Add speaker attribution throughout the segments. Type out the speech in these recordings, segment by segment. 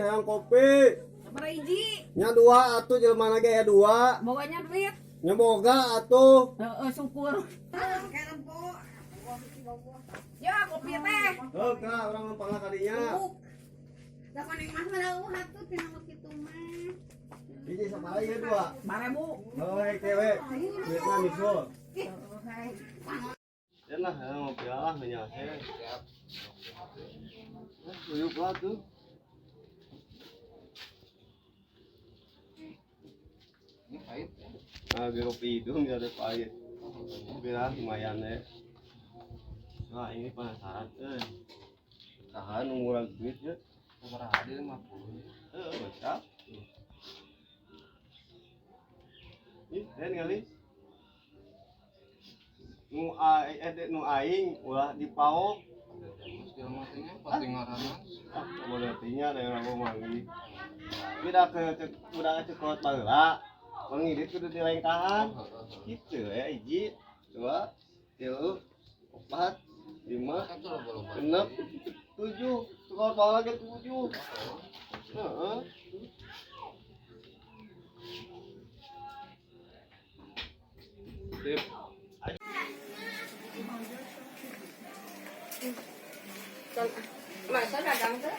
Speaker 1: Hayang kopi.
Speaker 2: Sabaraha hiji?
Speaker 1: Nya dua atuh, jelema ge aya dua.
Speaker 2: Boganya duit.
Speaker 1: Nya boga atuh.
Speaker 2: Heeh, syukur. Ya, kopi teh.
Speaker 1: Heuh, ka urang numpang ka dinya.
Speaker 3: Da koneng mah mah atuh tina nu kitu mah.
Speaker 1: Hiji sabaraha ieu dua?
Speaker 2: 5.000.
Speaker 1: Heuh, kewe. Duitna nyusul. Ya lah, ngopi lah nya.
Speaker 4: Siap.
Speaker 1: Uyuk lah tuh.
Speaker 4: Ini pahit ya.
Speaker 1: Nah, biar kopi hidung biar ada pahit. Biar lumayan deh. Wah, ini penasaran. Eh. Tahan ngurang duit ya.
Speaker 4: Sabaraha di 50.
Speaker 1: Eh, mantap. Ih, den kali. Nu eh, nu aing ulah dipaok.
Speaker 4: Terus jelema teh nya pati ngaranna.
Speaker 1: Ah, boleh artinya ada yang aku manggil. Udah ke udah cekot baheula. Mangidit kudu dilengkahan. Gitu ya, hiji, dua, tilu, empat, lima,
Speaker 4: Kan tuh loba-loba.
Speaker 1: genep, tujuh. Cekot baheula ge tujuh. Heeh.
Speaker 4: Sip.
Speaker 2: Masa dagang teh?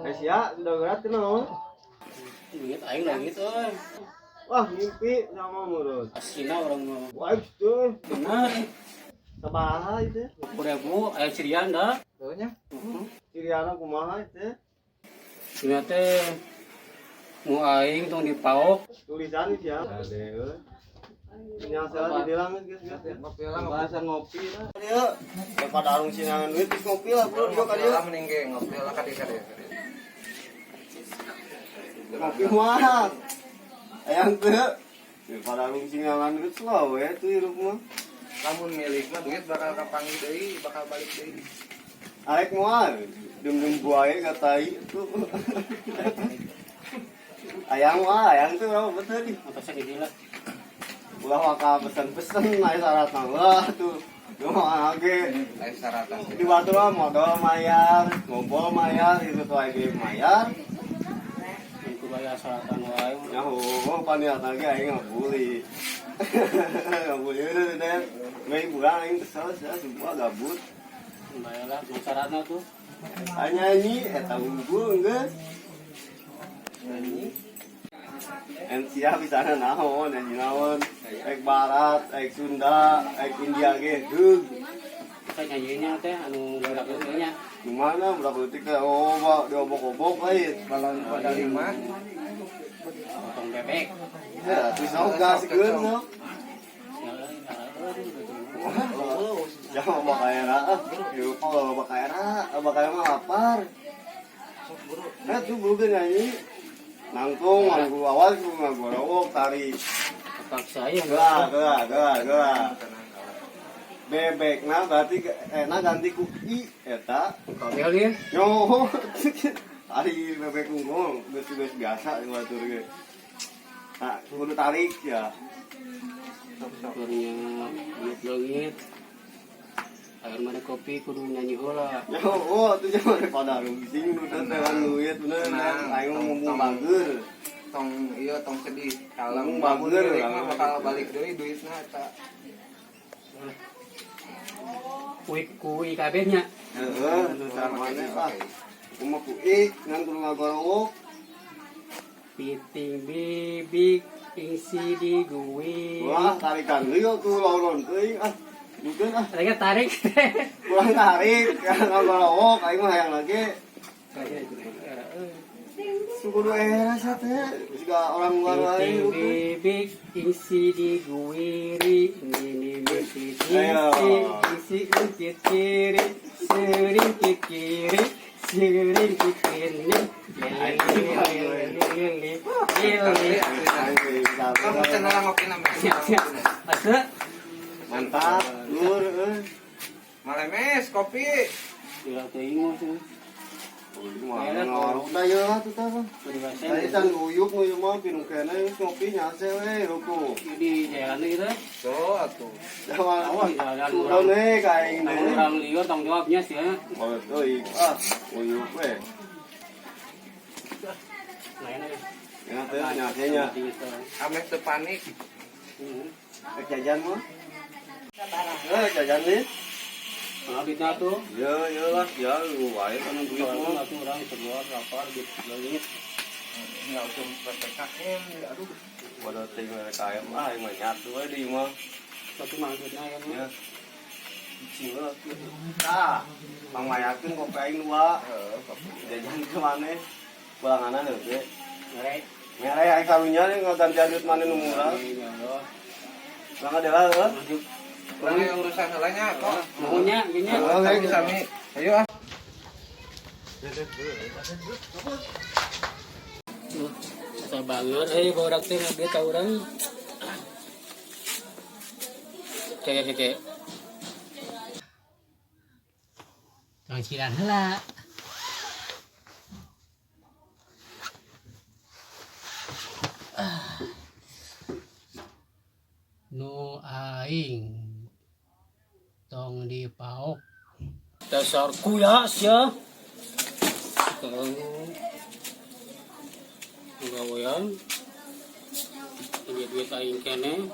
Speaker 1: Eh, sia, sudah berat kenal.
Speaker 5: Duit aing nangis euy.
Speaker 1: Wah, mimpi sama murut.
Speaker 5: Asina urang mah.
Speaker 1: Wah, itu.
Speaker 5: Bener.
Speaker 1: Sabaraha itu?
Speaker 5: 20.000 aya cirian da.
Speaker 4: Heuh nya.
Speaker 5: Heeh.
Speaker 1: Ciriana kumaha itu?
Speaker 5: Nya teh nu aing tong dipaok.
Speaker 1: Tulisan sih ya. Ade euy. Nyasar di dilang geus geus.
Speaker 4: Ngopi lah, ngopi.
Speaker 1: Bahasa ngopi lah. Dieu daripada arung sinangan duit geus ngopi lah bro, dieu ka
Speaker 4: Ngopi
Speaker 1: dieu.
Speaker 4: lah mending ge, ngopi lah ka dieu ka dieu.
Speaker 1: Ngopi mah. Hayang teu. Daripada arung sinangan duit slow we tuh hirup mah.
Speaker 4: Lamun milik mah duit bakal kapanggih deui, bakal balik deui.
Speaker 1: Arek moal dum-dum buaya ka tai tuh. Ayang mah, ayang tuh berapa betul nih.
Speaker 5: Apa sagede lah.
Speaker 1: Ulah waka pesen-pesen aya syaratna lah tuh. Cuma ge
Speaker 4: Aya syaratan.
Speaker 1: di batu lah modal mayar, ngobrol mayar, itu tuh aing ge mayar.
Speaker 5: Ku bayar syaratan wae.
Speaker 1: Nyaho, paniat lagi aing ngabuli. Ngabuli udah deh. Mei bulan aing kesel sia semua gabut.
Speaker 5: Bayar lah nu syaratna tuh.
Speaker 1: Aing nyanyi eta unggul geus.
Speaker 4: Nyanyi.
Speaker 1: Encia bisa naon, nyanyi naon. Ek barat, ek Sunda, ek India ge deug.
Speaker 5: Saya nyanyinya teh anu budak leutik nya.
Speaker 1: Gimana budak leutik teh oh, ba diobok-obok lain.
Speaker 4: Balon pada lima.
Speaker 5: Potong bebek.
Speaker 1: Ya, terus sok gaskeun sok. Jangan bawa era, ah. Hirup mah kalau bawa era, bawa era mah lapar. Eh tuh buru nyanyi. Nangtung, manggu awal tuh nganggo rowok tari.
Speaker 5: Terpaksa ya.
Speaker 1: Gelah, gelah, gelah, gelah. Bebek nah berarti enak ganti ku i eta.
Speaker 5: Kabel ya.
Speaker 1: Yo. Tari bebek unggul, geus geus biasa di batur ge. Nah, kudu tarik ya.
Speaker 5: Syukurnya duit leungit. Air mana kopi kudu nyanyi heula.
Speaker 1: Yo, oh, tuh jangan daripada rungsing nu teh tewan duit bener.
Speaker 4: Tenang.
Speaker 1: Aing ngomong bager.
Speaker 4: Tong iya tong sedih. Kalau
Speaker 1: Ngomong
Speaker 4: lamun
Speaker 1: bager,
Speaker 4: milik mah
Speaker 1: lah.
Speaker 4: bakal balik deui duitna eta.
Speaker 5: Kui kui kabeh nya.
Speaker 1: Heeh, tuh sarmane lah. Kumaha ku i ngan kudu ngagorowok.
Speaker 5: Piting bibik ing di gue.
Speaker 1: Wah, tarikan deui tuh lauron teuing ah. Dukeun ah,
Speaker 5: Tarik tarik.
Speaker 1: kurang tarik, ngagorowok aing mah hayang lagi. Kudu era sia teh, siga orang luar wae
Speaker 5: Piting
Speaker 1: gitu.
Speaker 5: bibik ing di guwiri ini misi
Speaker 1: Ayo.
Speaker 5: isi isi kiri sering ke kiri sering ke kiri lili lili lili.
Speaker 1: Aing
Speaker 4: Kamu cenah ngopi na mah.
Speaker 5: Siap siap. Asa
Speaker 1: Mantap, lur euy.
Speaker 4: Malemes kopi.
Speaker 5: Gila teuing mah cenah.
Speaker 1: Mana ngaruh da ieu lah tuh tah. Tadi can guyup nu ieu mah pinung keneh geus ngopi nyase we ruku.
Speaker 5: Di jalan gitu.
Speaker 4: So atuh.
Speaker 1: Jangan
Speaker 5: Awas jalan
Speaker 1: turun we ka aing teh.
Speaker 5: Orang liur tanggung jawabnya sih ya.
Speaker 1: Oh, euy, ah, guyup we.
Speaker 5: Nah, ini.
Speaker 1: Ya teh nyase nya.
Speaker 4: Ameh teu panik.
Speaker 1: Rek jajan mah. Eh, jajan nih.
Speaker 5: Nah, duitnya tuh.
Speaker 1: Ya, ya lah, ya lu wae kan duit
Speaker 5: Soalnya
Speaker 1: mah.
Speaker 5: atuh orang sebuah lapar gitu. Leungit.
Speaker 4: Enggak usah PPKM, aduh.
Speaker 1: Waduh teh PPKM ah aing mah nyatu we di mah.
Speaker 5: Satu mah duitnya ya.
Speaker 1: Ya. Cing lah. Tah, mang mayakeun kopi aing dua.
Speaker 4: Heeh, kopi.
Speaker 1: Jajan ke mana? Pulanganan heuh.
Speaker 5: Mere.
Speaker 1: Mere aing karunya nih ngagantian duit mana nu murah.
Speaker 5: Ya Allah.
Speaker 1: Berangkat deh lah heuh.
Speaker 5: Lanjut.
Speaker 4: Urang aya urusan heula nya kok.
Speaker 5: Nuhunnya gini.
Speaker 4: Sami sami. Ayo ah.
Speaker 5: Asa banget hei borak teh ngabdi ka urang. Keke keke. Tong cilan heula. Nu aing tong dipaok. Dasar kuya sia. Gawean. Ini duit aing kene.